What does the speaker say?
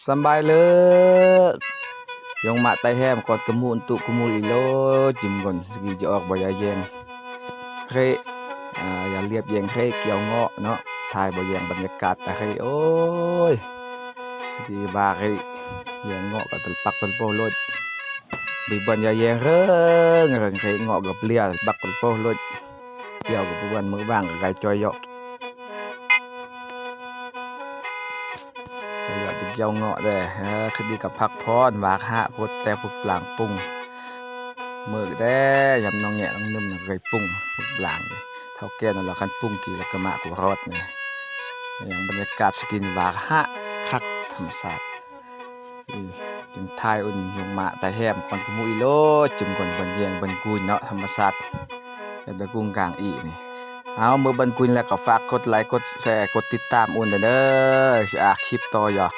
ສຳບາຍເລີ ຍົງມະໄຕແຮມ ກອດກະມຸນຕຸກະມຸນອີໂລ ຈິມກົນສະກີຈະອອກບໍ່ຢາແຍງເຣ ອາ ຢ່າລຽບແຍງເຣ ກ່ຽວເງາະເນາະ ຖ່າຍບໍ່ແຍງບັນຍາກາດຕາເຣ ໂອ້ຍ ສະກີບາເຣ ແຍງເງາະກໍຕະປັກຕະໂປໂລດ ບີບອນຢາແຍງເຣີງເຣີງເຣ ເງາະກໍເບລຍ ບັກຕະໂປໂລດ ກ່ຽວກໍບໍ່ບອນ ມື້ບ້າງກໍໄກ່ຈ່ອຍເຍາະ ໄກ່ຢອດໄປກ່ຽວເງາະເດ້ ເອີ ຄືດີກັບພັກຜ່ອນ ວາກຫະ ພົດແຕ່ພວກບາງປຸງ ມື້ແດ່ ຍາມນ້ອງແຍະນ້ອງໜຶ່ມນະ ໄກ່ປຸງ ພວກບາງເດ້ ເຖົ້າແກ່ນັ້ນລະ ຄັນປຸງກີລະກະມະກູຮອດນີ້ ຫຍັງບັນຍາກາດສະກິນ ວາກຫະ ຄັກ ທຳມະຊາດ ອື ຈຶ່ງຖ່າຍອຸ່ນ ຍຸງມະຕາແຮມ ກ່ອນກະໝູອີໂລ ຈິມກ່ອນເບິ່ນແຍງເບິ່ນກຸຍເນາະ ທຳມະຊາດ ເຮັດດອກກຸງກາງອີນີ້ ເອົາ ເມື່ອເບິ່ນກຸຍແລ້ວກໍຝາກກົດໄລ ກົດແຊ ກົດຕິດຕາມອຸ່ນເດີ ຊິອາຄລິບຕໍ່ຢອກ